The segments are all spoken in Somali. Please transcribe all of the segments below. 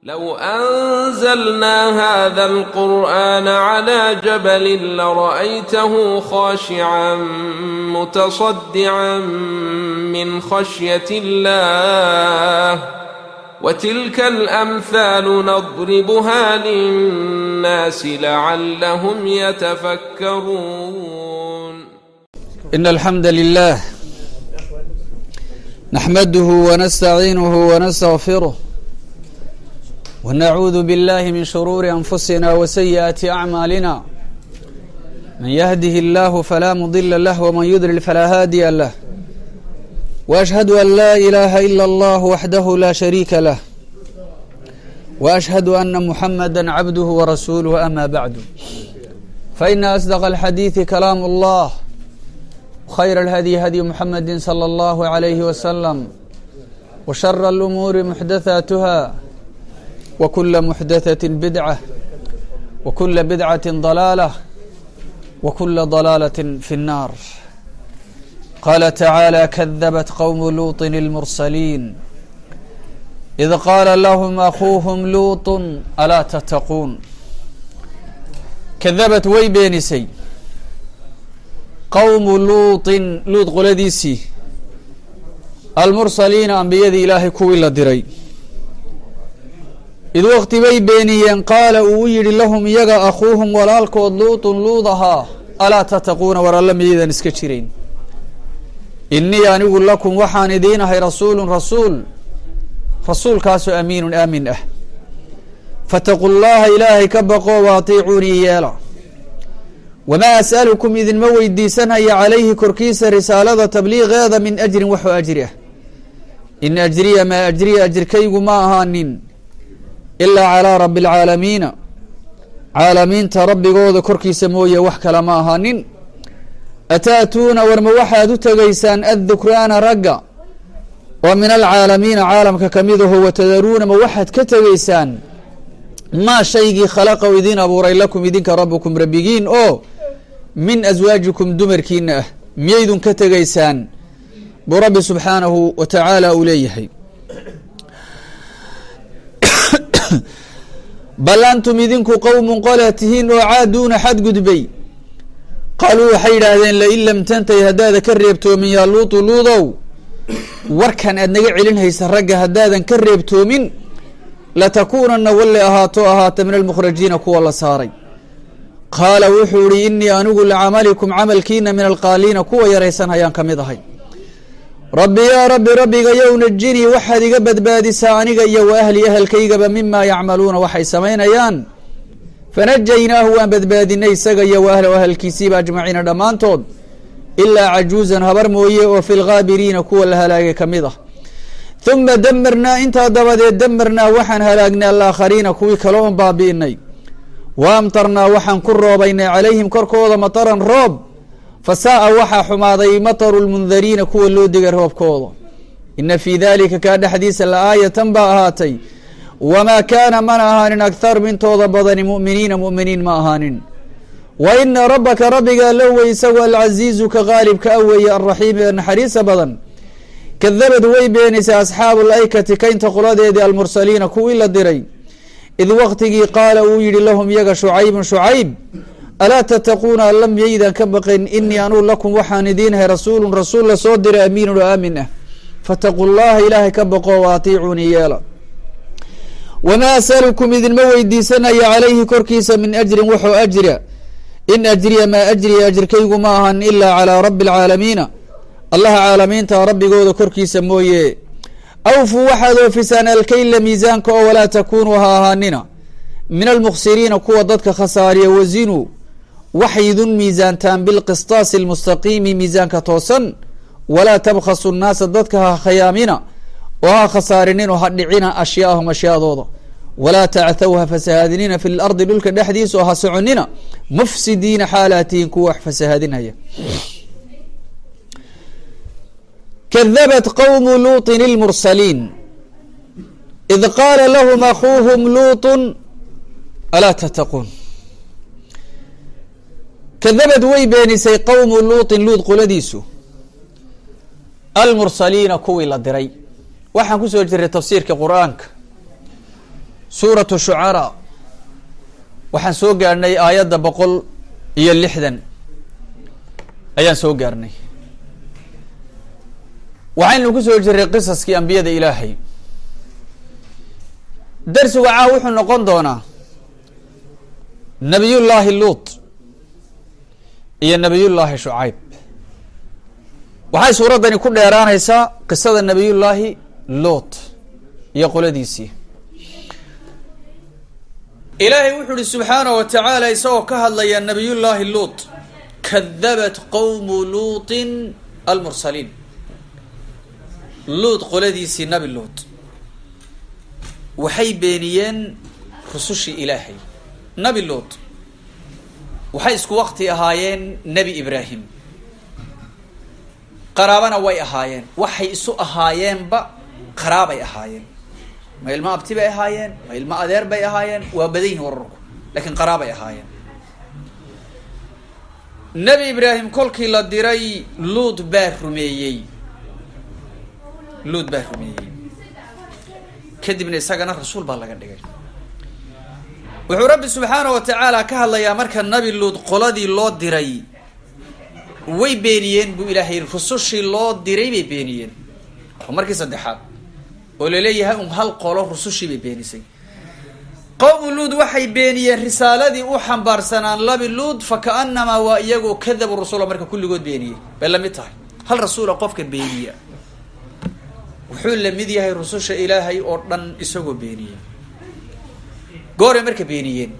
لو أنزلنا هذا القرآن على جبل لرأيته خاشعا متصدعا من خشية الله وتلك الأمثال نضربها للناس لعلهم يتفكرون. إن الحمد لله نحمده ونستعينه ونستغفره ونعوذ بالله من شرور أنفسنا وسيئات أعمالنا، من يهده الله فلا مضل له ومن يضلل فلا هادي له، وأشهد أن لا إله إلا الله وحده لا شريك له، وأشهد أن محمدا عبده ورسوله. أما بعد، فإن أصدق الحديث كلام الله، خير الهدي هدي محمد صلى الله عليه وسلم، وشر الأمور محدثاتها، وكل محدثة بدعة، وكل بدعة ضلالة، وكل ضلالة في النار. قال تعالى: كذبت قوم لوط المرسلين إذ قال لهم أخوهم لوط ألا تتقون. كذبت way beenisay، قوم لوط Luud qoladiisii، المرسلين ambiyadii Ilaahay kuwii la diray. إذ waqti bay beeniyeen، قال uu u yihi، لهم iyaga، أخوهم walaalkood، لوط Luud ahaa، ألا تتقون war Alla miyaydan iska jirayn؟ إني anigu لكم waxaan idiin ahay رسول rasuul, rasuulkaasoo أمين aamin ah. فاتقوا الله Ilaahay ka baqo، وأطيعوني yeela. وما أسألكم idinma weydiisanaya، عليه korkiisa risaalada tabliiqeeda، من أجر waxoo ajri ah. إن أجري ما أجري ajirkaygu ma ahaanin، إلا على رب العالمين caalamiinta Rabbigooda korkiisa mooye wax kale ma ahaanin. أتأتون warma waxaad u tegaysaan، الذكران ragga oo من العالمين caalamka kamid aho، وتذرون ma waxaad ka tegaysaan، ما shaygii، خلق idin abuuray، لكم idinka، ربكم rabbigiin oo، من أزواجكم dumarkiina ah miyaydun ka tegaysaan? Buu Rabbi subxaanahu wa tacaala uu leeyahay. بل أنتم idinku قوم qola tihiin oo عادون xadgudbay. قالوا waxay yidhaahdeen: لئن لم تنته haddaada ka reebtoomin، يا لوط Luudow, warkan aad naga celin haysa ragga haddaadan ka reebtoomin، لتكونن walle ahaato ahaata، من المخرجين kuwa la saaray. قاala wuxuu ihi: إني anigu لعملكم camalkiina من القالين kuwa yaraysan hayaan ka mid ahay. رب يا رب rabbigayow، نجني waxaad iga badbaadisaa aniga iyo وأهلي ahelkaygaba، مما يعملون waxay samaynayaan. فنجيناه waan badbaadinay isaga iyo وأهله ahelkiisiiba، أجمعين dhammaantood، إلا عجوزا habar mooye oo في الغابرين kuwa la halaagay ka mid ah. ثuma دمرنا intaa dabadeed، دمرنا waxaan halaagnay، الآخرين kuwii kale oon baabi'inay. وأمطرنا waxaan ku roobaynay، عليهم korkooda، مطرا roob. فساء waxaa xumaaday، مطر المنذرين kuwa loo digay roobkooda. إن في ذلك kaa dhexdiisa لآية baa ahaatay. وما كان mana ahaanin، أكثرهم intooda badani، مؤمنين mu'miniin ma ahaanin. وإن ربك rabbigaa low isagu العزيز ka qaalibka a weeye، الرحيم ee naxariisa badan. كذبت way beenisay أصحاب الأيكة kaynta qoladeedii، المرسلين kuwii la diray. إذ waqtigii قاala uu yihi لهم iyaga شعيب Shucayb: ألا تتقون Alla miyaydan ka baqin؟ إني anuu لكم waxaan idiinahay رسول rasuul la soo diray، أمين oo aamin ah. فاتقوا الله Ilaahay ka baqo، وأطيعوني yeela. وما أسألكم idinma weydiisanaya، عليه korkiisa، من أجر waxoo ajra. إن أجري ما أجري ajirkaygu ma ahan، إلا على رب العالمين Allaha caalamiinta Rabbigooda korkiisa mooye. أوفوا waxaad oofisaan، الكيل miisaanka oo، ولا تكونوا ha ahaanina، من المخسرين kuwa dadka khasaariya. وزنوا waxaydun miisaantaan، بالقسطاس المستقيم miisaanka toosan. ولا تبخسوا الناس dadka ha khayaamina oo ha khasaarinin oo ha dhicina، أشياءهم ashyaadooda. ولا تعثوا ha fasahaadinina، في الأرض dhulka dhexdiisa oo ha soconina، مفسدين xaalaatihin kuwa wax fasahaadinaya. كذبت قوم لوط المرسلين إذ قاala لهم أخوهم لوط ألا تتقون. كذبت way beenisay، قوم لوط Luud qoladiisu، المرسلين kuwii la diray. Waxaan kusoo jiray tafsiirka Qur-aanka. Suuratu Shucaraa waxaan soo gaarhnay aayadda 160 ayaan soo gaarhnay. Waxaynu ku soo jiray qisaskii ambiyada Ilaahay. Darsigu caa wuxuu noqon doonaa Nabiyullaahi Luut iyo Nabiyullaahi Shucayb. Waxay suuraddani ku dheeraanaysaa qisada Nabiyullaahi Luut iyo qoladiisii. Ilaahay wuxuu uhi subxaanaه wa tacaala, isagoo ka hadlaya Nabiyullaahi Luut: "Kadabat qowmu Luutin almursaliin." Luut qoladiisii, Nabi Luut, waxay beeniyeen rusushii Ilaahay. Nabi Luut waxay isku wakti ahaayeen Nebi Ibraahim, qaraabana way ahaayeen. Waxay isu ahaayeenba qaraabay ahaayeen. Ma ilmo abti bay ahaayeen, ma ilmo adeer bay ahaayeen, waa badan yihin wararku, lakiin qaraabay ahaayeen. Nebi Ibraahim kolkii la diray, Luut baa rumeeyey. Luut baa rumeeyey, kadibna isagana rasuul baa laga dhigay. Wuxuu Rabbi subxaana wa tacaala ka hadlayaa marka Nabi Luut qoladii loo diray way beeniyeen buu Ilaahay. Rusushii loo diray bay beeniyeen, oo markii saddexaad oo laleeyahay un hal qolo rusushii bay beenisay. Qowmu Luud waxay beeniyeen risaaladii u xambaarsanaan Nabi Luud. Fakaanamaa waa iyagoo kadabu rasula marka kulligood beeniyey bay lamid tahay. Hal rasuula qofka beeniya wuxuu lamid yahay rususha Ilaahay oo dhan isagoo beeniyey. Gooray marka beeniyeen?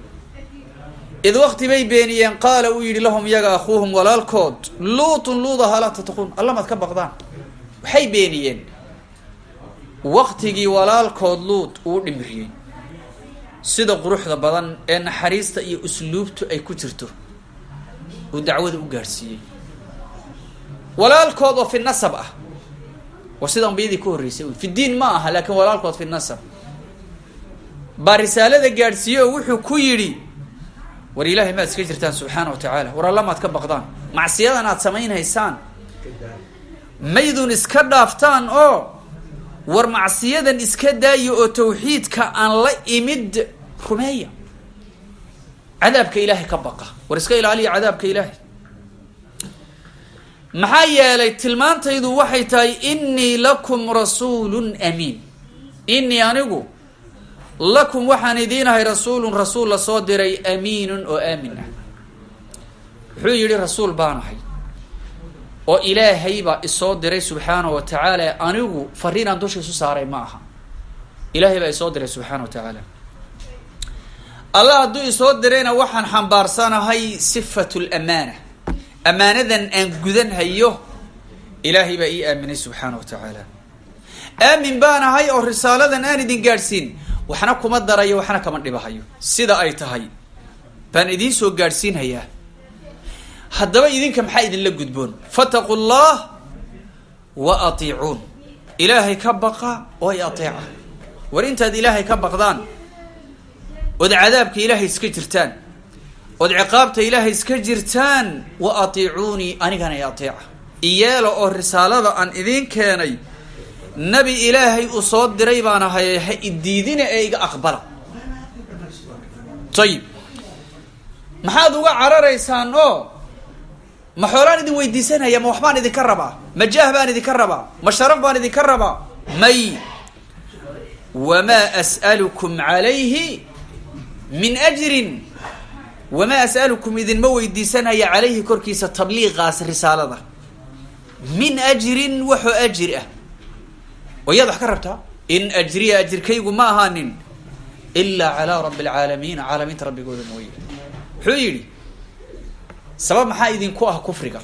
Id waqti bay beeniyeen qaala uu yidhi lahum iyaga akhuuhum walaalkood Luutun Luud ahaa: "Laa tattaquun, alla maad ka baqdaan?" Waxay beeniyeen waqtigii walaalkood Luut uu dhimiriyey sida quruxda badan ee naxariista iyo usluubtu ay ku jirto uu dacwada u gaadhsiiyey. Walaalkood oo fi nasab ah, waa sida ambiyadii ka horreysay, fi diin ma aha, laakiin walaalkood fi nasab baa risaalada gaadhsiiyey oo wuxuu ku yidhi: "War Ilaahay maad iska jirtaan subxaana wa tacaala? War alla maad ka baqdaan? Macsiyadan aad samaynhaysaan maydun iska dhaaftaan oo war macsiyadan iska daaya oo tawxiidka aan la imid rumeeya. Cadaabka Ilaahay ka baqa, war iska ilaaliya cadaabka Ilaahay. Maxaa yeelay tilmaantaydu waxay tahay innii lakum rasuulun amiin. Innii anigu lakum waxaan idiinahay rasuulun, rasuul la soo diray, amiinun oo aamin ah." Wuxuu yidhi: "Rasuul baan ahay oo Ilaahay baa isoo diray subxaana wa tacaala. Anigu fariinaan dusha isu saaray ma aha, Ilaahay baa isoo diray subxaana wa tacaala. Allah hadduu isoo dirayna waxaan xambaarsanahay sifatu lamaana. Amaanadan aan gudanhayo Ilaahay baa ii aaminay subxaana wa tacaala. Aamin baan ahay oo risaaladan aan idin gaadhsiin waxna kuma darayo, waxna kama dhibahayo. Sida ay tahay baan idiin soo gaadhsiinhayaa. Haddaba idinka maxaa idinla gudboon? Fattaqu llah wa atiicuun. Ilaahay ka baqa oo i ateeca. War intaad Ilaahay ka baqdaan ood cadaabka Ilaahay iska jirtaan ood ciqaabta Ilaahay iska jirtaan, wa atiicuunii, anigana i ateeca, iyeela oo risaalada aan idiin keenay, nabi Ilaahay uu soo diray baan ahay, ha idiidina ee iga aqbala. Ayib, maxaad uga cararaysaan? Oo ma xoolaan idin weydiisanaya? Ma waxbaan idinka rabaa? Ma jaah baan idinka rabaa? Ma sharaf baan idinka rabaa? May. Wamaa as'alukum calayhi min ajrin, wamaa as'alukum idinma weydiisanaya, calayhi korkiisa, tabliiqaas risaalada, min ajrin, waxoo ajir ah oo yaad wax ka rabtaa. In ajriya, ajirkaygu ma ahaanin, ilaa calaa rabbi alcaalamiin, caalamiinta rabbigooda mooye." Wuxuu yidhi: "Sabab maxaa idinku ah kufriga?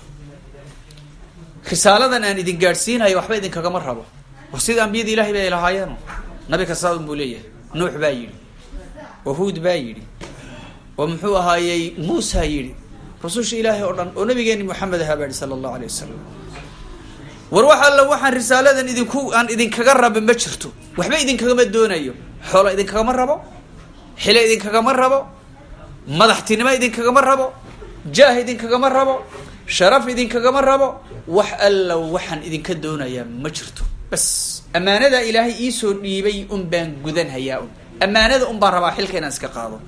Risaaladan aan idin gaadhsiinayo waxba idinkagama rabo." War sida ambiyada Ilahay bay lahaayeeno, nabi kastaa un buu leeyahay. Nuux baa yidhi, oo Huud baa yidhi, oo muxuu ahaayey Muusa yidhi, rususha Ilaahay oo dhan, oo nabigeeni Moxamed ahaa baa yihi sala allahu alayh wasalam: "War wax alla waxaan risaaladan idinku aan idinkaga raba ma jirto. Waxba idinkagama doonayo. Xoolo idinkagama rabo, xile idinkagama rabo, madaxtinimo idinkagama rabo, jaah idinkagama rabo, sharaf idinkagama rabo. Wax alla waxaan idinka doonayaa ma jirto. Bas ammaanadaa Ilaahay iisoo dhiibay un baan gudanhayaa un. Ammaanada un baan rabaa xilka inaan iska qaado.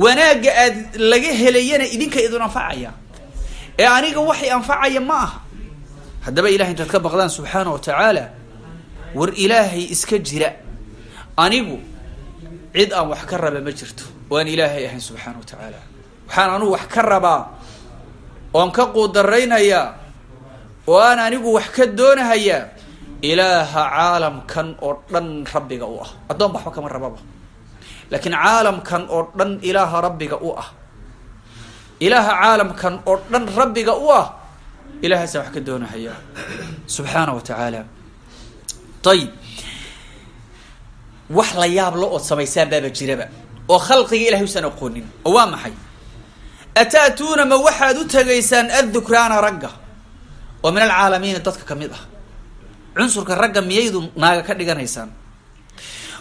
Wanaagga aad laga helayana idinka idin anfacaya ee aniga waxay anfacaya ma aha. Haddaba ilahay intaad ka baqdaan subxaana wa tacaala, war Ilaahay iska jira. Anigu cid aan wax ka raba ma jirto oo aan Ilaahay ahayn subxaana wa tacaala. Waxaan anugu wax ka rabaa oon ka quudaraynayaa oo aan anigu wax ka doonahayaa Ilaaha caalamkan oo dhan rabbiga u ah. Addoon ba waxba kama rababa, laakiin caalamkan oo dhan Ilaaha rabbiga u ah, Ilaaha caalamkan oo dhan rabbiga u ah, Ilahaasaan wax ka doonahayaa subxaana wa tacaala. Ayib, wax la yaab la ood samaysaan baaba jiraba oo khalqiga Ilahay usan aqoonin. Oo waa maxay? Ataatuuna, ma waxaad u tegaysaan, addukraana, ragga, oo min alcaalamiina, dadka kamid ah? Cunsurka ragga miyaydu naaga ka dhiganaysaan?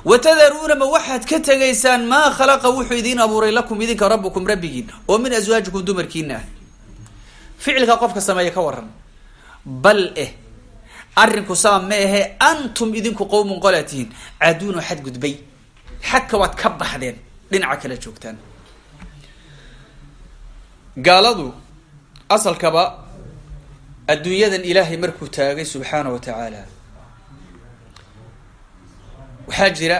Watadaruuna, ma waxaad ka tegaysaan, maa khalaqa, wuxuu idiin abuuray, lakum, idinka, rabbukum, rabbigiin, oo min aswaajikum, dumarkiina ah? Ficilka qofka sameeya ka waran? Bal eh, arrinku saa ma ahe. Antum, idinku, qowmun, qolaa tihiin, caaduun, oo xadgudbay. Xadka waad ka baxdeen, dhinaca kala joogtaan. Gaaladu asalkaba adduunyadan Ilaahay markuu taagay subxaana wa tacaala, waxaa jira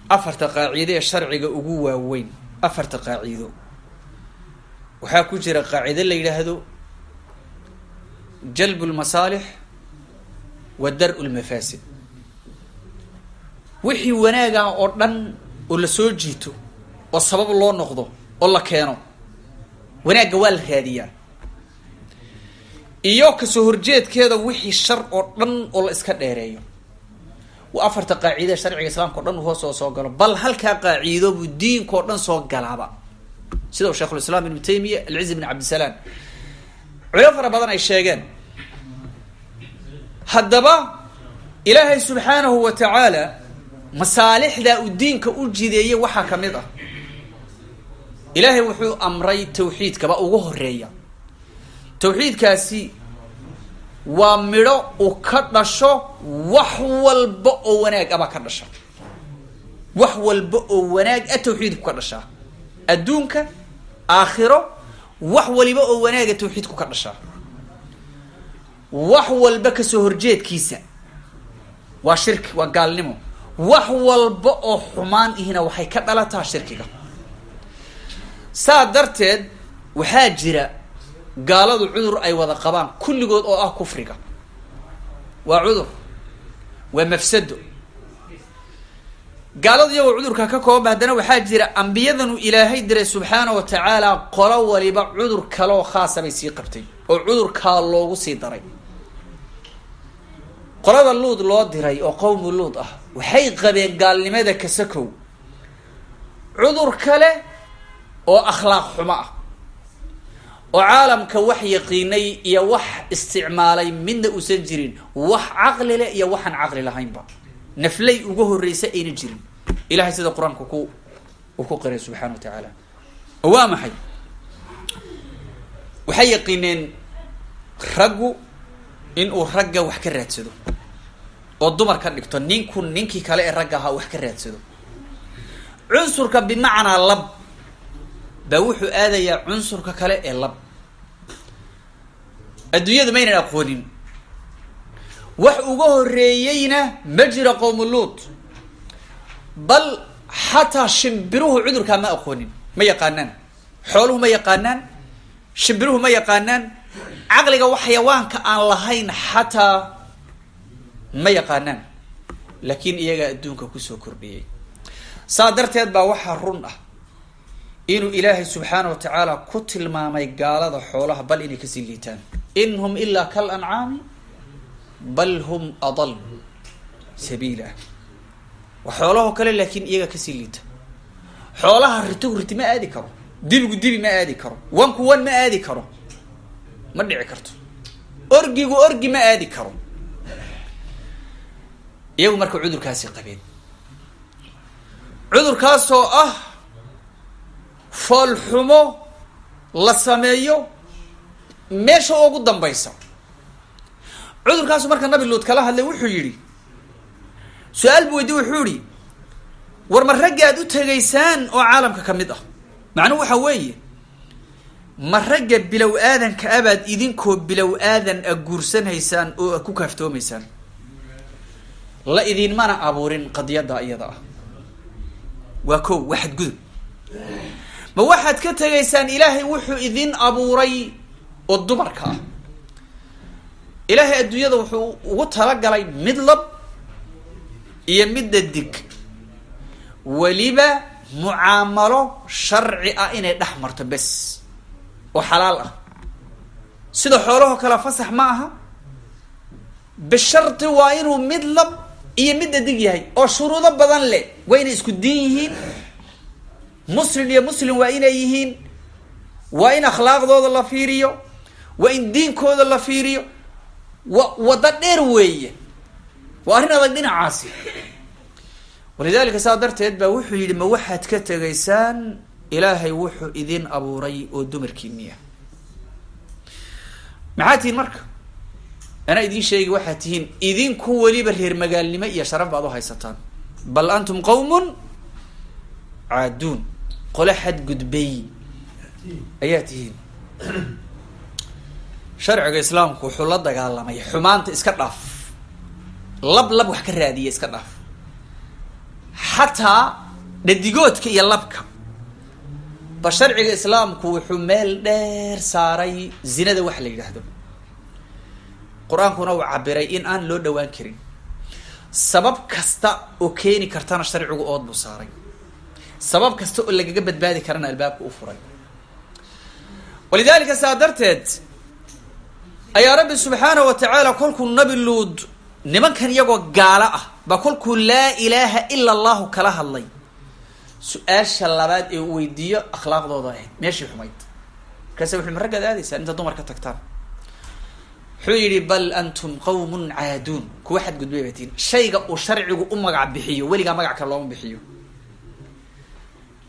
afarta qaacido ee sharciga ugu waaweyn. Afarta qaacido waxaa ku jira qaacido la yidhaahdo jalbu lmasaalix wa dar-u lmafaasid. Wixii wanaag ah oo dhan oo la soo jiito oo sabab loo noqdo oo la keeno, wanaagga waa la raadiyaa, iyo kasoo horjeedkeeda wixii shar oo dhan oo la iska dheereeyo. Waa afarta qaaciida sharciga islaamka o dhan uu hoos oo soo galo. Bal halkaa qaaciido buu diinka oo dhan soo galaaba, sida uu Sheikhulislaam Ibnu Taymiya, Alciz ibn Cabdisalaam, culimo fara badan ay sheegeen. Haddaba Ilaahay subxaanahu wa tacaala masaalixdaa uu diinka u jideeyey waxaa kamid ah, Ilaahay wuxuu amray tawxiidkaba ugu horeeya. Tawxiidkaasi waa midho uu ka dhasho wax walba oo wanaag abaa ka dhasha. Wax walba oo wanaag a tawxiidku ka dhashaa, adduunka, aakhiro, wax waliba oo wanaaga tawxiidku ka dhashaa. Wax walba kasoo horjeedkiisa waa shirki, waa gaalnimo. Wax walba oo xumaan ihina waxay ka dhalataa shirkiga. Saa darteed waxaa jira gaaladu cudur ay wada qabaan kulligood oo ah kufriga. Waa cudur, waa mafsado. Gaaladu iyagoo cudurka ka koobanba, haddana waxaa jira ambiyadanu Ilaahay diray subxaana wa tacaala, qolo waliba cudur kaleoo khaasa bay sii qabtay oo cudurkaa loogu sii daray. Qolada Luud loo diray oo qowmu Luud ah waxay qabeen gaalnimada kasakow cudur kale oo akhlaaq xumo ah, oo caalamka wax yaqiinay iyo wax isticmaalay midna uusan jirin, wax caqli leh iyo waxaan caqli lahaynba, naflay uga horreysa ayna jirin. Ilahay sida Qur-aanka ku uu ku qiray subxana wa tacaala, oo waa maxay? Waxay yaqiineen raggu inuu ragga wax ka raadsado oo dumar ka dhigto, ninku ninkii kale ee ragga ahaa wax ka raadsado. Cunsurka bimacnaa lab baa wuxuu aadayaa cunsurka kale ee lab. Adduunyadu maynan aqoonin, wax uga horreeyeyna ma jiro qowmu Luut. Bal xataa shimbiruhu cudurkaa ma aqoonin, ma yaqaanaan. Xooluhu ma yaqaanaan, shimbiruhu ma yaqaanaan, caqliga wax xayawaanka aan lahayn xataa ma yaqaanaan, laakiin iyagaa adduunka kusoo kordhiyey. Saa darteed baa waxaa run ah inuu Ilaahay subxaana wa tacaala ku tilmaamay gaalada xoolaha bal inay kasii liitaan: in hum ilaa kal ancaami bal hum adal sabiila. Waa xoolahoo kale, laakiin iyaga kasii liita. Xoolaha ritigu riti ma aadi karo, dibigu dibi ma aadi karo, wanku wan ma aadi karo, ma dhici karto, orgigu orgi ma aadi karo. Iyagu marka cudurkaasi qabeen, cudurkaasoo ah foolxumo la sameeyo meesha ugu dambaysa. Cudurkaasu marka Nabi Luud kala hadlay, wuxuu yidhi, su-aal buu weydiy, wuxuu yihi: War ma ragga aad u tegaysaan oo caalamka ka mid ah? Macnuhu waxa weeye, ma ragga bilow aadanka abaad idinkoo bilow aadan a guursanhaysaan oo a ku kaaftoomaysaan? La idinmana abuurin qadiyadda iyada ah. Waa ko, waa xadgudub. Ma waxaad ka tegaysaan Ilaahay wuxuu idin abuuray oo dumarka ah? Ilaahay adduunyada wuxuu ugu talagalay mid lab iyo mid dhadig, weliba mucaamalo sharci ah inay dhex marto bes oo xalaal ah. Sida xoolahoo kale fasax ma aha, bisharti waa inuu mid lab iyo mid dhadig yahay oo shuruudo badan leh. Waa inay isku diin yihiin, muslim iyo muslim waa inay yihiin, waa in akhlaaqdooda la fiiriyo, waa in diinkooda la fiiriyo. Wa waddo dheer weeye, waa arrin adag dhinacaasi. Walidalika saa darteed baa wuxuu yidhi, ma waxaad ka tegaysaan Ilaahay wuxuu idin abuuray oo dumarkiiniya? Maxaa tihiin marka? Anaa idiin sheegi waxaad tihiin idinku. Weliba reer magaalnimo iyo sharaf baad u haysataan. Bal antum qawmun caaduun, qole xadgudbay ayaa tihiin. Sharciga Islaamku wuxuu la dagaalamay xumaanta. Iska dhaaf lab lab wax ka raadiya, iska dhaaf xataa dhadigoodka iyo labka ba. Sharciga Islaamku wuxuu meel dheer saaray zinada wax la yidhaahdo. Qur-aankuna uu cabiray in aan loo dhawaan karin. Sabab kasta oo keeni kartana sharcigu ood buu saaray, sabab kasta oo lagaga badbaadi karana albaabka u furay. Walidalika saa darteed ayaa Rabbi subxaanahu wa tacaala kolkuu Nabi Luud nimankan iyagoo gaalo ah baa kolkuu laa ilaaha ila allahu kala hadlay, su-aasha labaad ee uu weydiiyo akhlaaqdooda ahayd meeshii xumayd. Markaasa wuxu, ma raggaad aadaysaan inta dumar ka tagtaan? Wuxuu yidhi, bal antum qawmun caaduun, kuwa xadgudbay baa tihin. Shayga uu sharcigu u magac bixiyo weligaa magac kale looma bixiyo.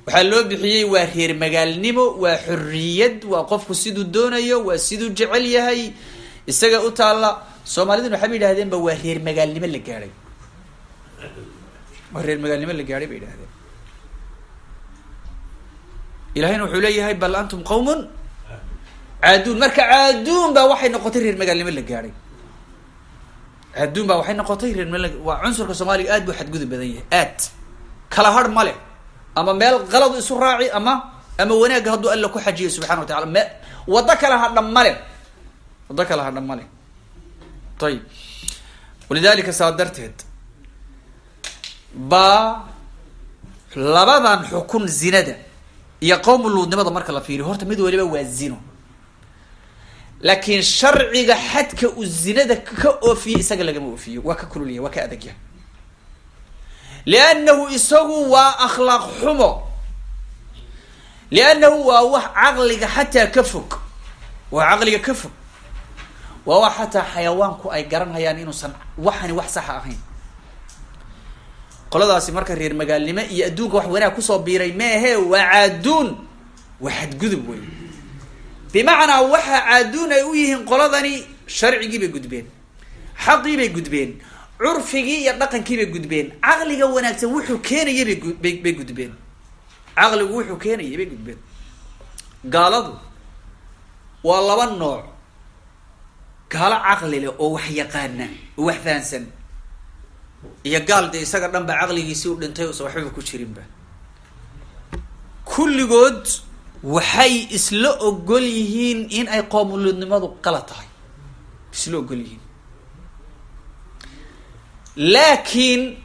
Waxaa loo bixiyey waa reer magaalnimo, waa xorriyad, waa qofku siduu doonayo, waa siduu jecel yahay, isaga u taalla. Soomaaliduna waxay ba yidhahdeen ba waa reer magaalnimo la gaadhay, waa reer magaalnimo la gaadhay bay yidhahdeen. Ilahayna wuxuu leeyahay, bal antum qawmun caaduun. Marka caaduun baa waxay noqotay reer magaalnimo la gaadhay. Caaduun baa waxay noqotay reer magal. Waa cunsurka Soomaaliga, aad buu xadgudub badan yahay, aad kala har ma leh. Ama meel qalad isu raaci ama wanaagga hadduu Alla ku xajiyo subxana wa tacala, me waddo kale hadha male, waddo kale hadha male. Ayib, walidalika saa darteed baa labadan xukun, zinada iyo qowmu luudnimada, marka la fiiriyo, horta mid waliba waa zino, laakiin sharciga xadka uu zinada ka oofiye isaga lagama oofiyo. Waa ka kululyahay, waa ka adagyahay, liannahu isagu waa akhlaaq xumo, liannahu waa wax caqliga xataa ka fog, waa caqliga ka fog, waa wax xataa xayawaanku ay garanhayaan inuusan waxani wax saxa ahayn. Qoladaasi marka reer magaalnimo iyo adduunka wax wanaag kusoo biiray meehe, waa caaduun, waa xadgudub wey. Bimacnaa waxa caaduun ay u yihiin qoladani, sharcigii bay gudbeen, xaqii bay gudbeen, curfigii iyo dhaqankii bay gudbeen, caqliga wanaagsan wuxuu keenayay bay gudbeen, caqligu wuxuu keenayay bay gudbeen. Gaaladu waa laba nooc: gaalo caqli leh oo wax yaqaana oo wax fahansan, iyo gaal dee isaga dhan ba caqligiisii u dhintay, usan waxbaba ku jirinba. Kulligood waxay isla ogol yihiin in ay qoomuluudnimadu qalad tahay, isla ogol yihiin. Laakiin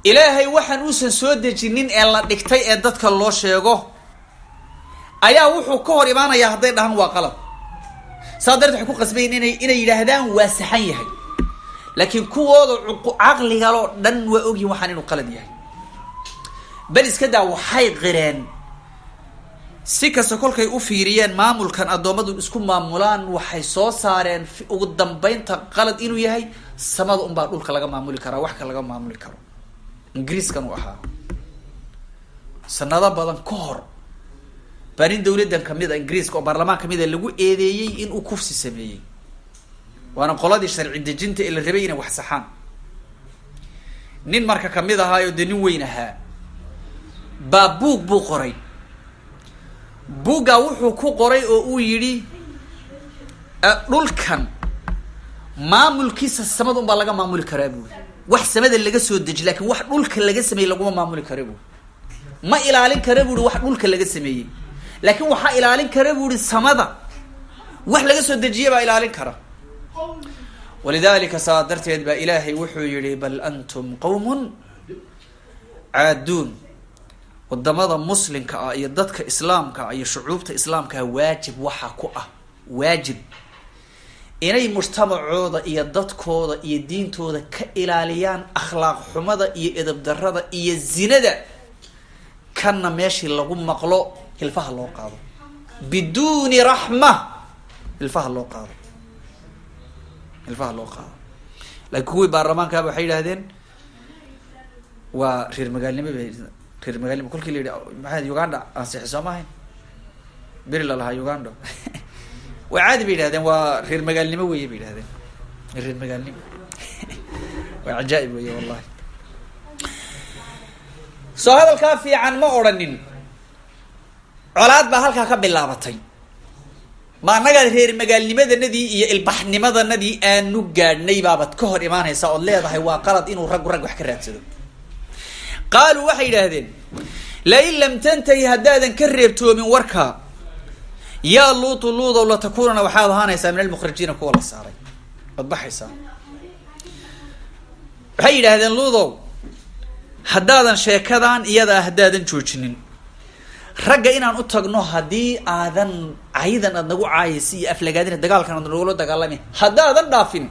Ilaahay waxaan uusan soo dejinin ee la dhigtay ee dadka loo sheego ayaa wuxuu ka hor imaanayaa hadday dhahaan waa qalad. Saa darteed waxay ku qasbayin inay yidhaahdaan waa saxan yahay. Laakiin kuwooda caqligaloo dhan waa ogyihin waxaan inuu qalad yahay. Bal iska daa, waxay qireen si kasta kolkay u fiiriyeen maamulkan addoommadu isku maamulaan, waxay soo saareen ugu dambeynta qalad inuu yahay. Samada unbaa dhulka laga maamuli karaa, wax ka laga maamuli karo. Ingiriiskan uu ahaa sanado badan ka hor baa nin dawladdan kamid a, Ingiriiska oo baarlamaan kamid a, lagu eedeeyey in uu kufsi sameeyey. Waana qoladii sharci dejinta ee la rabay inay wax saxaan. Nin marka kamid ahaayo dee nin weyn ahaa baa buug buu qoray. Buuggaa wuxuu ku qoray oo uu yidhi, dhulkan maamulkiisa samada unbaa laga maamuli karaa buuri. Wax samada laga soo deji, lakin wax dhulka laga sameeyey laguma maamuli kara buuri. Ma ilaalin kara buuri wax dhulka laga sameeyey, laakin waxaa ilaalin kara buuri samada wax laga soo dejiye baa ilaalin kara. Walidalika, saa darteed baa Ilaahay wuxuu yihi: "Bal antum qawmun caaduun." Wadamada Muslimka ah iyo dadka Islaamka ah iyo shucuubta Islaamka ah waajib waxa ku ah, waajib inay mujtamacooda iyo dadkooda iyo diintooda ka ilaaliyaan akhlaaq xumada iyo edab darada iyo zinada. Kanna meeshii lagu maqlo hilfaha loo qaado, biduuni raxma hilfaha loo qaado, hilfaha loo qaado. Laakiin kuwii baarlamaankaaba waxay yidhahdeen waa reer magaalnimo ba, reer magaalnimo. Kolkii la yidhi maxaa Uganda ansixi, soo maahayn beri la lahaa Uganda waa caadi, bay yidhahdeen. Waa reer magaalnimo weye, bay yidhahdeen, reer magaalnimo. Waa cajaa-ib weye, wallahi. Soo hadalkaa fiican ma odhanin. Colaad baa halkaa ka bilaabatay. Ma annagaa reer magaalnimadanadii iyo ilbaxnimadanadii aanu gaadhnay baabaad ka hor imaanaysaa ood leedahay waa qalad inuu raggu rag wax ka raadsado? Qaaluu, waxay yidhaahdeen: "Lain lam tantahi, haddaadan ka reebtoomin warkaa, yaa Luutu, Luudow, latakuunana, waxaad ahaanaysaa, min almukhrajiina, kuwa la saaray, waad baxaysaa." Waxay yidhaahdeen: "Luudow, haddaadan sheekadan iyadaa haddaadan joojinin, ragga inaan u tagno, haddii aadan caydan aad nagu caayaysa iyo aflagaadina, dagaalkan aad nagula dagaalami haddaadan dhaafin,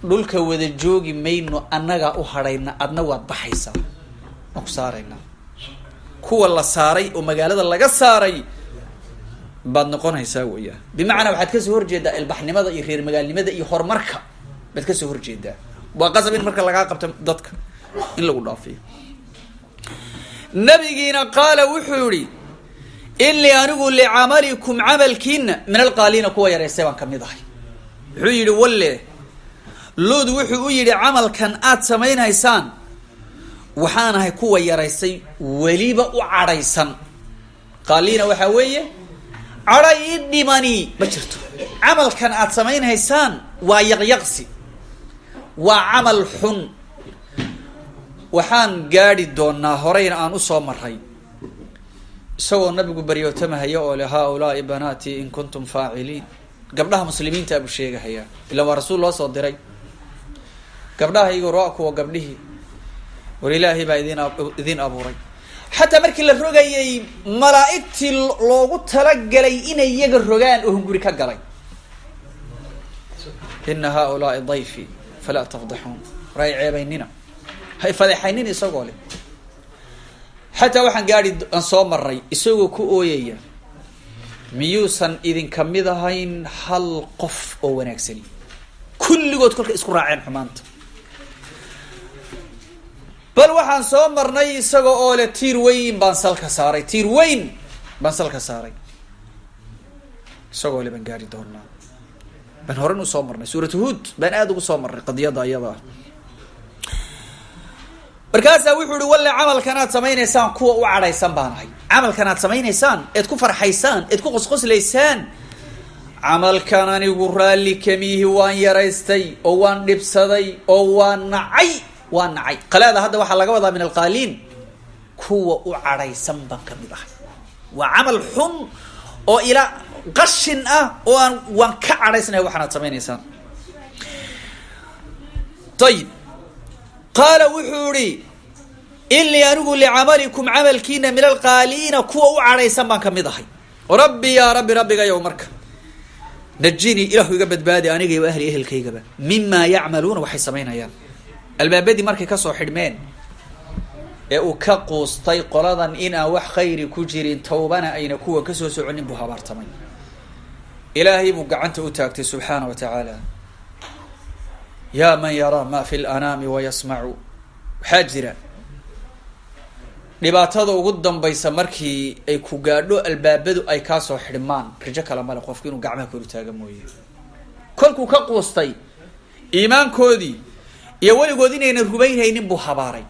dhulka wada joogi mayno, annagaa u hadhayna, adna waad baxaysaa, waan ku saaraynaa, kuwa la saaray oo magaalada laga saaray baad noqonaysaa." Weya, bimacnaa waxaad kasoo horjeedaa ilbaxnimada iyo reer magaalnimada iyo horumarka baad kasoo horjeedaa. Waa qasab in marka lagaa qabto dadka in lagu dhaafiyo. Nabigiina qaala, wuxuu yihi: "Inii anigu licamalikum, camalkiina, min alqaaliina, kuwa yareystay baan kamid ahay." Wuxuu yihi, walle Luud wuxuu u yidhi: "Camalkan aad samaynaysaan waxaan ahay kuwa yaraystay, weliba u cadhaysan." Qaaliina waxaa weeye cadha ii dhimani ma jirto. Camalkan aad samaynhaysaan waa yaqyaqsi, waa camal xun. Waxaan gaadhi doonaa, horeyna aan usoo maray, isagoo Nabigu baryootamahaya oo le: "Haaulaai banaatii in kuntum faaciliin." Gabdhaha Muslimiinta buu sheegahayaa, ilaan waa rasuul loo soo diray. "Gabdhaha igu ro kuwa gabdhihii, war Ilaahay baa idin abuuray." Xataa markii la rogayay, malaa'igtii loogu talagalay inay iyaga rogaan oo hunguri ka galay: "Ina haaulaai dayfii falaa tafdaxuun." War hay ceebaynina, hay fadeexaynina, isagoo leh. Xataa waxaan gaadhi aan soo maray isagoo ku ooyaya: "Miyuusan idinka mid ahayn hal qof oo wanaagsani?" Kulligood kolka isku raaceen xumaanta. Bal waxaan soo marnay isaga oo le: "Tiir weyn baan salka saaray, tiir weyn baan salka saaray," isagoo le baan gaari doonaa. Baan horan usoo marnay, Suuratu Huud baan aada ugu soo marnay qadiyadda iyada ah. Markaasaa wuxuu ihi: "Walle camalkan aad samaynaysaan kuwa u cadhaysan baan ahay. Camalkan aad samaynaysaan eed ku farxaysaan eed ku qosqoslaysaan, camalkan anigu raalli kamiihi, waan yaraystay oo waan dhibsaday oo waan nacay, waan nacay." Qalaada hadda waxaa laga wadaa min alqaaliin, kuwa u cadhaysan baan kamid ahay. Waa camal xun oo ilaa qashin ah oo aan waan ka cadhaysnahay waxaan aad samaynaysaan. Ayib, qaala, wuxuu ihi: "Inii anigu licamalikum, camalkiina, min alqaaliina, kuwa u cadhaysan baan kamid ahay. Rabbi, yaa Rabbi, Rabbigayow, marka najinii, Ilahu iga badbaadi, aniga iyo ahli, ehelkaygaba, mimaa yacmaluuna, waxay samaynayaan." Albaabadii markay kasoo xidhmeen ee uu ka quustay qoladan in aan wax khayri ku jirin, tawbana ayna kuwa kasoo soconin, buu habaartamay. Ilaahay buu gacanta u taagtay subxaana wa tacaala: "Yaa man yaraa ma fi lanaami wayasmacu." Waxaa jira dhibaatada ugu dambaysa markii ay ku gaadho, albaabadu ay kaasoo xidhmaan, rajo kale male qofku inuu gacmaha kor taaga mooye. Kolkuu ka quustay iimaankoodii Iyo weligood inaynan rumaynhaynin buu habaaray.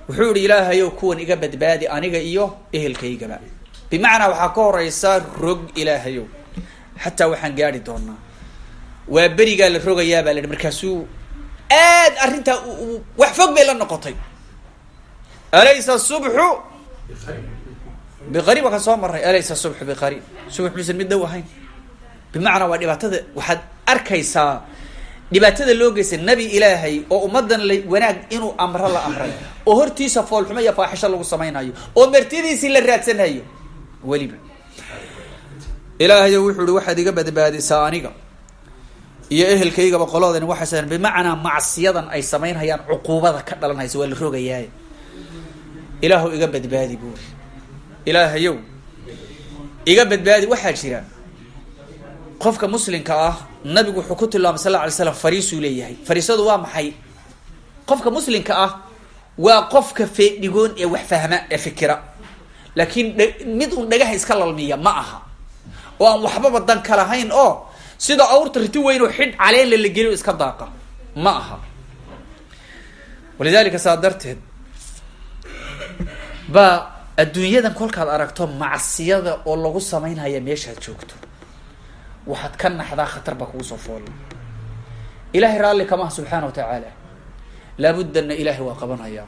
Wuxuu yihi: "Ilaahayow, kuwan iga badbaadi, aniga iyo ehelkaygaba." Bimacnaa waxaa ka horeysa rog, Ilaahayow. Xataa waxaan gaari doonaa waa berigaa la rogayaa baa la yihi. Markaasuu aad arrintaa wax fog bay la noqotay. أليس الصبح بقريب waa ka soo maray. أليس الصبح بقريب, subax misan mid dhow ahayn? Bimacnaa waa dhibaatada, waxaad arkaysaa dhibaatada loo geystay nabi Ilaahay oo ummaddan la wanaag inuu amro la amray, oo hortiisa foolxumo iyo faaxisho lagu samaynayo, oo martidiisii la raadsanayo weliba. Ilaahayo wuxuu ihi: "Waxaad iga badbaadisaa aniga iyo ehelkaygaba qoladan waxay bimacnaa macsiyadan ay samaynhayaan, cuquubada ka dhalanhaysa waa la rogayaaye. Ilaahu iga badbaadi," buuri. "Ilaahayow, iga badbaadi." Waxaa jira qofka muslimka ah, nabigu wuxuu ku tilmaamay sal alla alay slam fariisuu leeyahay. Fariisadu waa maxay? Qofka muslimka ah waa qofka feedhigoon ee wax fahma ee fikira, laakiin mid un dhagaha iska lalmiya ma aha, oo aan waxbaba dan ka lahayn, oo sida awrta riti weyn oo xidh caleenla la geliyo iska daaqa ma aha. ولذلك saa darteed baa adduunyadan kolkaad aragto macsiyada oo lagu samaynhaya meeshaad joogto, waxaad ka naxdaa khatar baa kugu soo foolay. Ilahay raalli kamaha subxaana wa tacaala, laabudana Ilahay waa qabanayaa.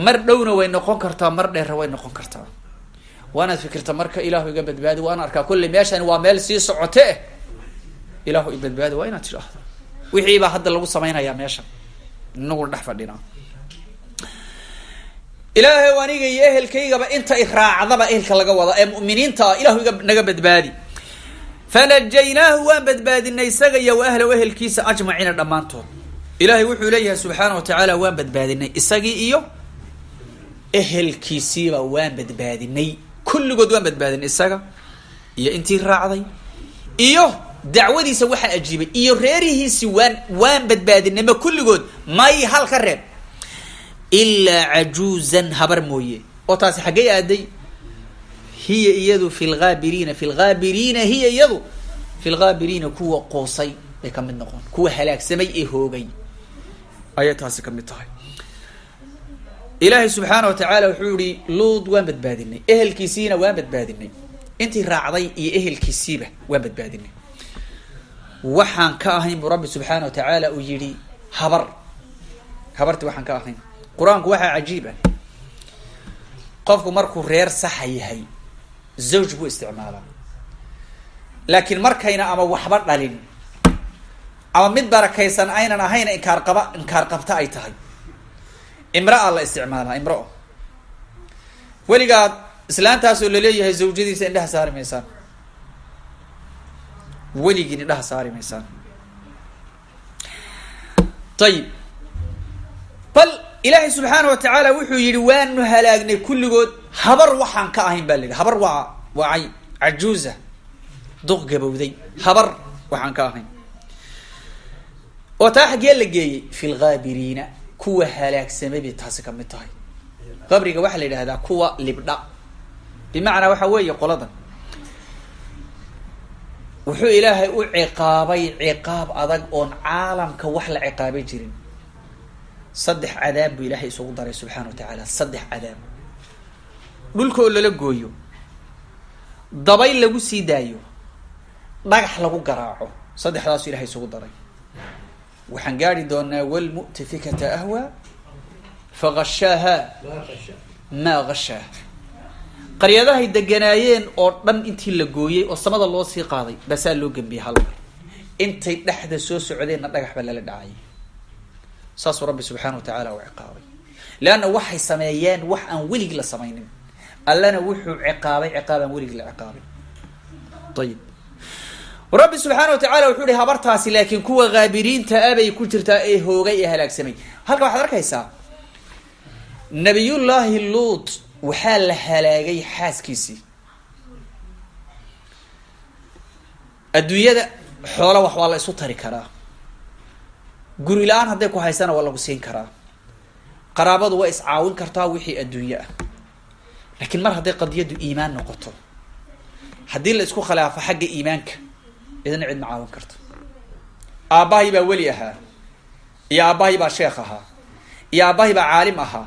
Mar dhowna way noqon kartaa, mar dheerra way noqon kartaa. Waanaad fikirta marka: "Ilaahu iga badbaadi, waan arkaa kolley meeshani waa meel sii socote, Ilaahu i badbaadi." Waa inaad tidhaahdo wixii baa hadda lagu samaynayaa meeshan, inaguna dhex fadhinaa. "Ilaahay, aniga iyo ehelkaygaba, inta i raacdaba ehelka laga wada ee mu'miniinta ah, Ilahu iga naga badbaadi." فنجيناه, waan badbaadinay isaga iyo وأهله, ehelkiisa, أجمعين, dhammaantood. Ilaahay wuxuu leeyahay subxaana wa tacaala: waan badbaadinay isagii iyo ehelkiisiiba, waan badbaadinay kulligood, waan badbaadinay isaga iyo intii raacday iyo dacwadiisa waxaa ajiibay iyo reerihiisi. Waan badbaadinay. Ma kulligood? May, hal ka reeb, إلا عجوزا, habar mooye. Oo taasi xaggay aaday? هي iyadu في الغابرين, في الغابرين, هي iyadu في الغابرين, kuwa qoosay bay ka mid noqon, kuwa halaagsamay ee hoogay ayay taasi ka mid tahay. Ilaahay subxaana wa tacaala wuxuu yihi: Luud waan badbaadinay, ehelkiisiina waan badbaadinay, intii raacday iyo ehelkiisiiba waan badbaadinay, waxaan ka ahayn buu Rabbi subxaana wa tacaala uu yihi habar, habarti waxaan ka ahayn. Qur-aanku waxaa cajiib ah, qofku markuu reer saxa yahay zawj buu isticmaalaa, laakiin markayna ama waxba dhalin ama mid barakaysan aynan ahayn, inkaar qaba, inkaar qabta ay tahay, امرأة la isticmaalaa, امرأة. Weligaad islaantaasoo laleeyahay zawjadiisa indhaha saari maysaan, weligiin indhaha saari maysaan. Ayib, bal Ilaahay subxaana wa tacaala wuxuu yihi: "Waanu halaagnay kulligood, habar waxaan ka ahayn," baa la yidhi. Habar waa cay cajuuza, duq gabowday. Habar waxaan ka ahayn oo taa xaggee la geeyey? في الغابرين, kuwa halaagsamay bay taasi kamid tahay. Qabriga waxaa la yidhahdaa kuwa libdha. Bimacnaa waxa weeye qoladan wuxuu Ilaahay u ciqaabay ciqaab adag oon caalamka wax la ciqaabay jirin. Saddex cadaab buu Ilaahay isugu daray subxaana wa tacaala. Saddex cadaab: dhulka oo lala gooyo, dabayl lagu sii daayo, dhagax lagu garaaco. Saddexdaasu Ilahay isugu daray. Waxaan gaari doonaa والمؤتفكة أهوى فغشاها ما غشى. Qaryadahay deganaayeen oo dhan intii la gooyey oo samada loo sii qaaday basaa loo gembiyey hal mar. Intay dhexda soo socdeenna dhagax baa lala dhacayay. Saasuu Rabbi subxaana wa tacaala u ciqaabay, leanna waxay sameeyeen wax aan weligii la samaynin. Allana wuxuu ciqaabay ciqaab aan weligii la ciqaabay. Ayib, Rabbi subxaana wa tacala wuxuu ihi: habartaasi laakiin kuwa ghaabiriinta abay ku jirtaa ee hoogay ee halaagsamay. Halka waxaad arkaysaa Nabiyullaahi Luut waxaa la halaagay xaaskiisii. Adduunyada xoola wax waa la isu tari karaa, guri la-aan hadday ku haysana waa lagu siin karaa, qaraabadu waa iscaawin kartaa wixii adduunye ah. Laakiin mar hadday qadiyaddu iimaan noqoto, haddii la isku khilaafo xagga iimaanka, idina cid ma caawin karto. Aabbahay baa weli ahaa. Iyo aabbahay baa sheekh ahaa, iyo aabbahay baa caalim ahaa,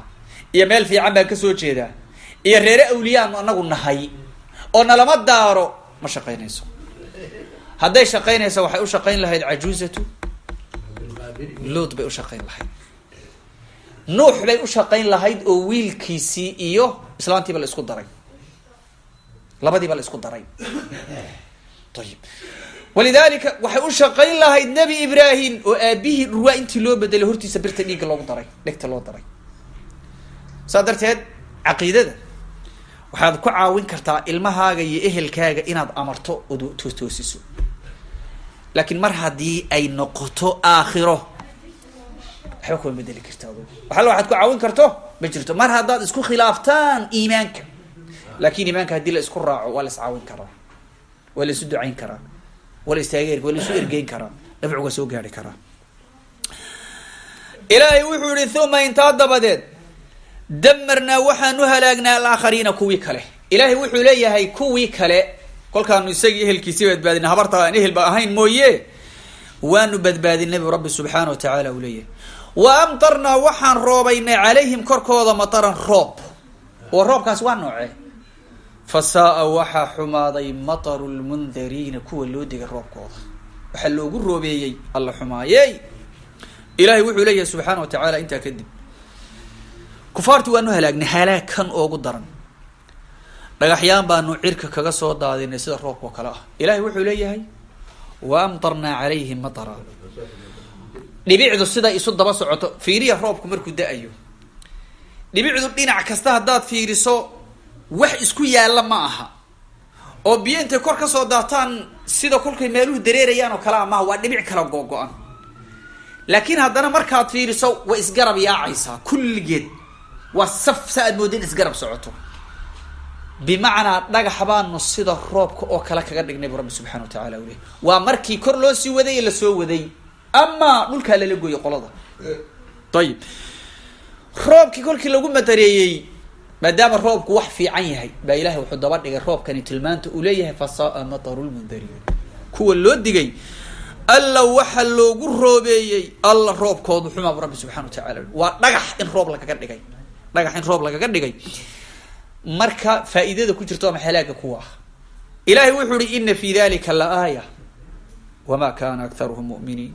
iyo meel fiican baan kasoo jeedaa, iyo reere awliyaanu anagu nahay oo nalama daaro, ma shaqaynayso. Hadday shaqaynayso, waxay u shaqayn lahayd cajuuzatu Luud bay u shaqayn lahayd, Nuux bay u shaqayn lahayd, oo wiilkiisii iyo islaantiiba la isku daray, labadiiba la isku daray. Ayib, walidalika waxay u shaqayn lahayd Nebi Ibraahim, oo aabihii dhurwaa intii loo bedelay hortiisa birta dhiigga loogu daray, dhegta loo daray. Saa darteed caqiidada waxaad ku caawin kartaa ilmahaaga iyo ehelkaaga inaad amarto ood toostoosiso, laakiin mar haddii ay noqoto aakhiro, waxba kuma bedeli karta adugu. Waxalla waxaad ku caawin karto ma jirto mar haddaad isku khilaaftaan iimaanka. Laakiin iimaanka haddii la isku raaco, waa la is caawin karaa, waa la isu ducayn karaa, waa la istaageer, waa la isu ergeyn karaa, nafcuga soo gaari karaa. Ilaahay wuxuu yihi: uma, intaa dabadeed, damarnaa, waxaanu halaagnaa, alaakhariina, kuwii kale. Ilaahay wuxuu leeyahay kuwii kale kolkaanu isagii ehelkiisii badbaadinay, habarta aan ehel ba ahayn mooye, waanu badbaadinay bu Rabbi subxaana wa tacaala uu leeyahay. Wa amtarnaa, waxaan roobaynay, calayhim, korkooda, mataran, roob. Oo roobkaas waa noocee? Fa saaa, waxaa xumaaday, mataru lmundariina, kuwa loo digay roobkooda. Waxaa loogu roobeeyey alla xumaayey. Ilahay wuxuu leeyahay subxaana wa tacaala intaa kadib kufaarti waanu halaagnay halaag kan oogu daran, dhagaxyaan baanu cirka kaga soo daadinay sida roobka oo kale ah. Ilahay wuxuu leeyahay: wa amtarnaa calayhim matara. Dhibicdu siday isu daba socoto fiiriya. Roobku markuu da-ayo, dhibicdu dhinac kasta haddaad fiiriso wax isku yaalla ma aha, oo biyo intay kor ka soo daataan sida kolkay meeluhu dareerayaan oo kalea maaha, waa dhibic kala googo-an. Laakiin haddana markaad fiiriso way isgarab yaacaysaa kulligeed, waa saf sa aad moodin isgarab socoto. Bimacnaa dhagax baanu sida roobka oo kale kaga dhignay bu Rabbi subxana wa tacala u ley. Waa markii kor loo sii waday ee lasoo waday, amaa dhulkaa lala gooyay qolada. Ayib, roobkii kolkii lagu matareeyey, maadaama roobku wax fiican yahay, baa Ilahay wuxuu daba dhigay roobkani tilmaanta uu leeyahay: fa saaa mataru lmundariin, kuwa loo digay alla waxa loogu roobeeyey alla roobkoodu xumaa bu Rabbi subxana wa tacala. Waa dhagax in roob lagaga dhigay, dhagax in roob lagaga dhigay. Marka faa'iidada ku jirta waa maxalaaga kuwa ah. Ilahay wuxuu uhi: ina fi dalika la aaya wama kana akharuhum mu'miniin.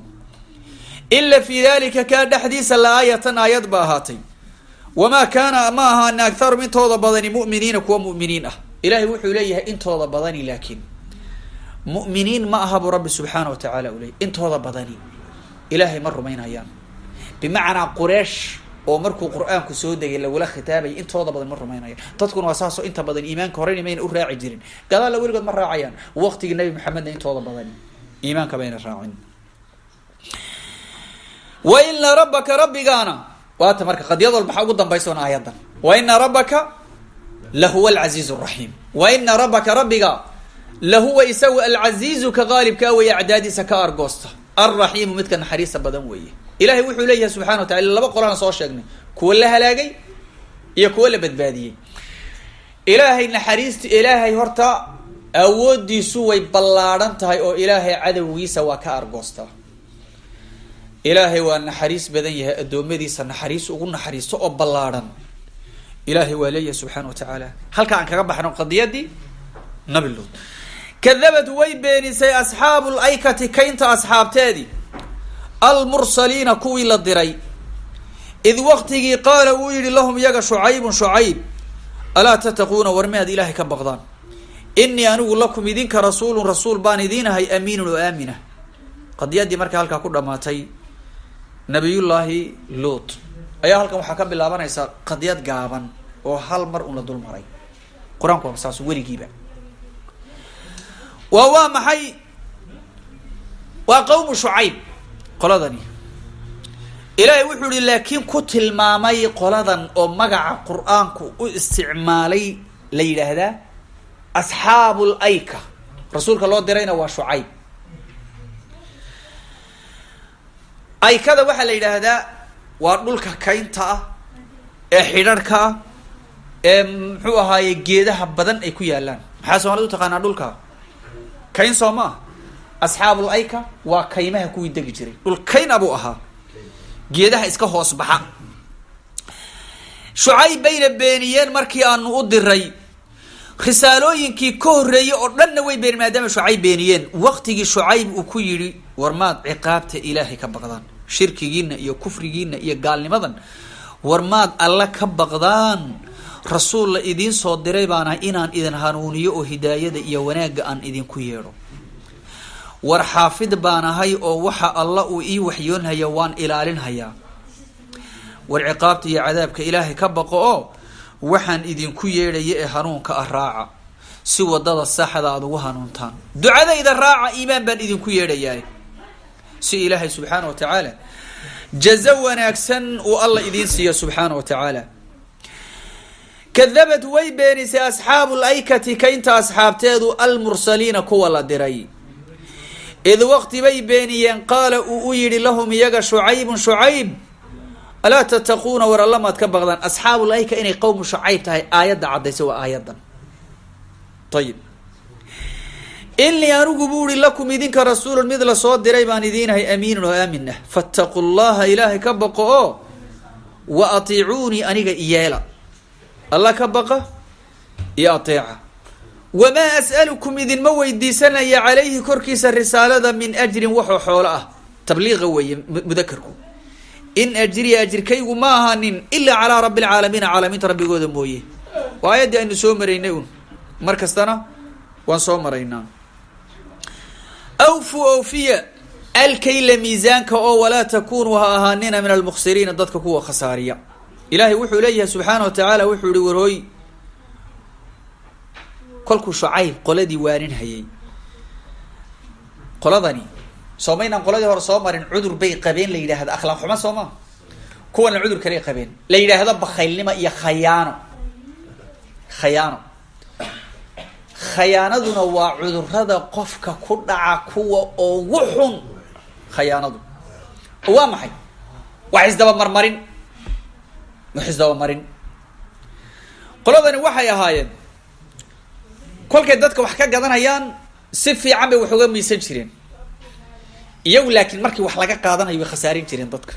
Ila fi dalika, kaa dhexdiisa, la aayatan, aayad ba ahaatay. Wamaa kaana, ma ahaana, akharuhum, intooda badani, mu'miniina, kuwa mu'miniin ah. Ilahay wuxuu leeyahay intooda badani laakiin mu'miniin ma aha buu Rabbi subxaana wa tacaala u leeyay. Intooda badani Ilaahay ma rumaynayaan. Bimacnaa Qureesh oo markuu Qur-aanku soo degay lagula khitaabay, intooda badan ma rumaynayaan. Dadkuna waa saasoo inta badan iimaanka horeyna mayna u raaci jirin, gadaalla weligood ma raacayaan. Waqtigii Nabi Maxamedna intooda badani iimaanka bayna raacin. Wa ina rabbaka, rabbigaana waata. Marka qadiyad walba maxaa ugu dambaysoona aayadan? Wa ina rabbaka lahuwa alcaziiz raxiim. Wa ina rabbaka, rabbiga, lahuwa, isagu, alcaziizu, ka qaalibkaa weeye, acdaadiisa ka argoosta, alraxiimu, midka naxariista badan weeye. Ilahay wuxuu leeyahay subxana wa tacala laba qolaan soo sheegnay, kuwa la halaagay iyo kuwa la badbaadiyey. Ilaahay naxariista, Ilaahay horta awoodiisu way ballaadhan tahay, oo Ilaahay cadowgiisa waa ka argoostaa. Ilaahay waa naxariis badan yahay, addoommadiisa naxariis ugu naxariisto oo ballaadhan Ilaahay waa leeyahay subxaana wa tacaala. Halka aan kaga baxno qadiyadii Nabi Luud. Kadabad, way beenisay, asxaabu laykati, kaynta asxaabteedii, almursaliina, kuwii la diray. Id waqtigii qaala, uu yihi, lahum, iyaga, Shucaybun, Shucayb: alaa tattaquuna, war miyaad Ilaahay ka baqdaan? Inii, anigu, lakum, idinka, rasuulun, rasuul baan idiin ahay, amiinun, oo aamina. Qadiyadii markaa halkaa ku dhamaatay Nabiyullaahi Luut ayaa halkan waxaa ka bilaabanaysa qadiyad gaaban oo hal mar un la dul maray. Qur-aanku waa saas weligiiba. Waa maxay? Waa qawmu Shucayb qoladani. Ilaahay wuxuu ihi laakiin ku tilmaamay qoladan oo magaca Qur-aanku u isticmaalay la yidhaahdaa asxaabu layka. Rasuulka loo dirayna waa Shucayb. Aykada waxaa la yidhaahdaa waa dhulka kaynta ah ee xidharhka ah ee muxuu ahaaye geedaha badan ay ku yaalaan. Maxaa Soomaalida u taqaanaa dhulka? Kayn soo ma ah? Asxaabul ayka waa kaymaha kuwii degi jiray, dhul kayn abuu ahaa. Geedaha iska hoos baxa. Shucayb bayna beeniyeen markii aanu u diray. Risaalooyinkii ka horreeyey oo dhanna way beeniyeen. Maadaama Shucayb beeniyeen, waqtigii Shucayb uu ku yidhi: "War maad ciqaabta Ilaahay ka baqdaan? Shirkigiina iyo kufrigiina iyo gaalnimadan, war maad Alla ka baqdaan? Rasuul la idiin soo diray baana inaan idin hanuuniyo oo hidaayada iyo wanaagga aan idinku yeedho. War xaafid baan ahay oo waxa Alla uu ii waxyoonhaya waan ilaalinhayaa. War ciqaabta iyo cadaabka Ilaahay ka baqo oo waxaan idinku yeedhaya ee hanuunka ah raaca, si wadada saxda aada ugu hanuuntaan. Ducadayda raaca, iimaan baan idinku yeedhayaa, si Ilaahay subxaana wa tacaala jazo wanaagsan uu Alla idiin siiyo subxaana wa tacaala." Kadabat, way beenisay, asxaabu laykati, kaynta asxaabteedu, almursaliina, kuwa la diray. Id waqti bay beeniyeen qaala, uu u yidhi, lahum, iyaga, Shucaybun, Shucayb: "Alaa tattaquuna? War Alla maad ka baqdaan?" Asxaabu layka inay qowmu Shucayb tahay aayadda caddaysa waa aayaddan. Ayib. "Inii anigu," buu ihi, "lakum, idinka, rasuulun, mid lasoo diray baan idiinahay, amiinun, oo aamin ah. Fattaqu llaha, Ilaahay ka baqo oo, wa atiicuunii, aniga iyeela. Alla ka baqa iyo ateeca. Wamaa as'alukum, idinma weydiisanaya, calayhi, korkiisa risaalada, min ajrin, waxoo xoolo ah." Tabliiqa weeye mudakarku. "In ajriya, ajirkaygu ma ahaanin, ilaa calaa rabbi alcaalamiina, caalamiinta rabbigooda mooye." Waa aayaddii aynu soo maraynay un, mar kastana waan soo maraynaa. "Awfuu, oofiya, alkayla, miisaanka oo, walaa takunuu, ha ahaanina, min almukhsiriina, dadka kuwa khasaariya." Ilaahay wuxuu leeyahay subxaana wa tacaala, wuxuu yihi: warhooy, kolkuu Shucayb qoladii waaninhayay, qoladani soomaynaan qoladii hore soo marin, cudur bay qabeen la yidhaahda akhlaaq xumo, soo maa? Kuwana cudur kaley qabeen la yidhaahdo bakhaylnimo iyo khayaano. Khayaano, khayaanaduna waa cudurada qofka ku dhaca kuwa ugu xun. Khayaanadu oo waa maxay? Wax isdabamarmarin, wax isdabamarin. Qoladani waxay ahaayeen, kolkay dadka wax ka gadanayaan, si fiican bay wax uga miisan jireen iyagu, laakiin markii wax laga qaadanayo way khasaarin jireen dadka.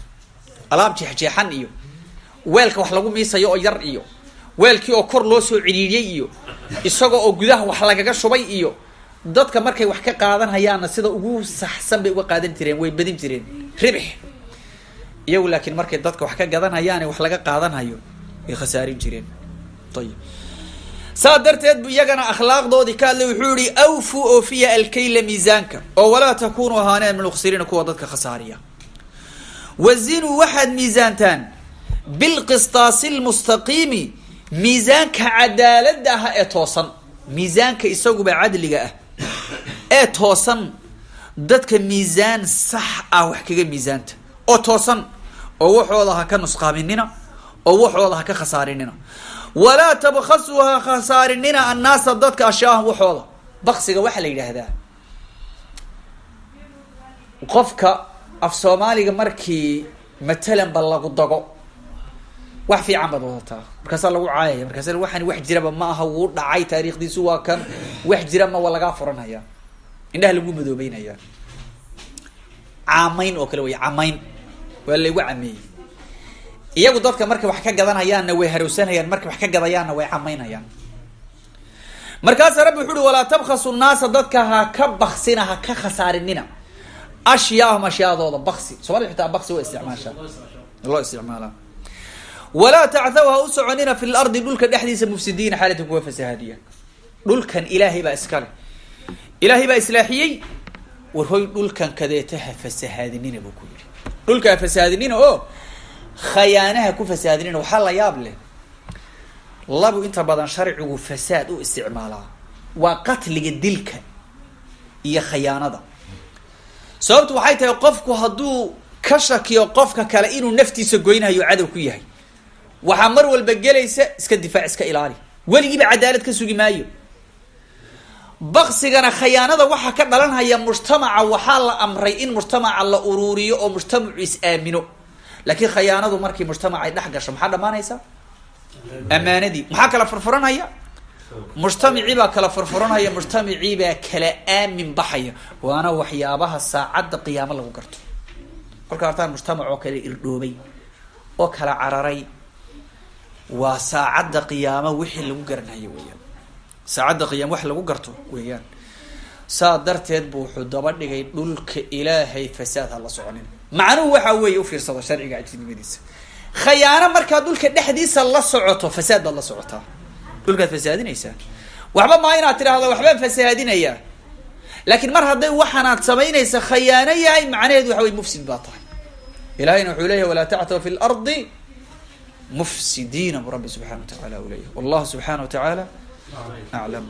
Alaab jeexjeexan iyo weelka wax lagu miisayo oo yar iyo weelkii oo kor loo soo cidhiidhiyey iyo isagoo oo gudaha wax lagaga shubay iyo, dadka markay wax ka qaadanhayaanna sida ugu saxsan bay uga qaadan jireen, way badin jireen ribix iyagu, laakiin markay dadka wax ka gadanhayaane wax laga qaadanhayo way khasaarin jireen. Ayib, saa darteed bu iyagana akhlaaqdoodii ka hadlay. Wuxuu yihi: "Awfuu, oofiya, alkayla, miisaanka oo, walaa takunuu, ahaaneen, min mukhsiriina, kuwa dadka khasaariya. Wazinuu, waxaad miisaantaan, bilqistaasi lmustaqiimi, miisaanka cadaaladda ah ee toosan." Miisaanka isaguba cadliga ah ee toosan, dadka miisaan sax ah wax kaga miisaanta oo toosan, oo waxooda ha ka nusqaaminina oo waxooda ha ka khasaarinina. "Walaa tabkhasuu, ha khasaarinina, annaasa, dadka, ashyaahum, waxooda." Baksiga waxaa la yidhaahdaa qofka af Soomaaliga markii matalan ba lagu dago, wax fiican baad wadataa, markaasaa lagu caayaya, markaasa waxaan wax jiraba ma aha, wuu dhacay, taariikhdiisu waa kan, wax jira ma, waa lagaa furanaya, indhaha lagu madoobeynaya. Caamayn oo kale wey, camayn waa laygu cameeyey. Iyagu dadka markay wax ka gadanayaanna way harowsanayaan, markay wax ka gadayaanna way camaynayaan. Markaasa Rabbi wuxu uhi: "Walaa tabkhasu nnaasa, dadka ha ka baksina, ha ka khasaarinina, ashyaahum, ashyaadooda." Baksi Somalida xitaa baksi wa isticmaashaa, loo isticmaalaa. "Walaa tacthaw, ha u soconina, fi lardi, dhulka dhexdiisa, mufsidiina, xaalata kuwa fasahaadiya." Dhulkan Ilaahay baa iskale, Ilaahay baa islaaxiyey. War hoy, dhulkan kadeeta ha fasahaadinina, buu ku yihi. Dhulka ha fasahaadinina oo khayaanaha ku fasahaadinina. Waxaa la yaab leh, labu inta badan sharcigu fasaad u isticmaalaa waa qatliga, dilka iyo khayaanada. Sababtu waxay tahay, qofku hadduu ka shakiyo qofka kale inuu naftiisa goynayo, cadow ku yahay, waxaa mar walba gelaysa iska difaac, iska ilaali, weligiiba cadaalad ka sugi maayo. Baksigana, khayaanada waxaa ka dhalanhaya mujtamaca. Waxaa la amray in mujtamaca la uruuriyo oo mujtamacu is aamino, laakiin khayaanadu markii mujtamaca ay dhex gasho, maxaa dhamaanaysa? Amaanadii. Maxaa kala furfuranhaya? Mujtamacii baa kala furfuranhaya, mujtamacii baa kala aamin baxaya. Waana waxyaabaha saacadda qiyaamo lagu garto. Kolka artaan mujtamac oo kale irdhoobay oo kala cararay, waa saacadda qiyaamo wixii lagu garanayo weeyaan. Saacadda qiyaama wax lagu garto weeyaan. Saa darteed buu wuxuu daba dhigay dhulka Ilaahay fasaad ha la soconin. Macnuhu waxaa weeye, ufiirsado sharciga cajibnimadiisa, khayaano markaad dhulka dhexdiisa la socoto, fasaad baad la socotaa, dhulkaad fasaadinaysaa. Waxba maa inaad tidhaahdo waxbaan fasahaadinayaa, laakiin mar hadday waxaanaad samaynaysa khayaano yahay, macnaheedu waxa wey mufsid baa tahay. Ilahayna wuxuu leeyahy: "Walaa tactaw fi lardi mufsidiina", bu Rabbi subxana wa tacala u leeyahy. Wallahu subxana wa tacaala aclam.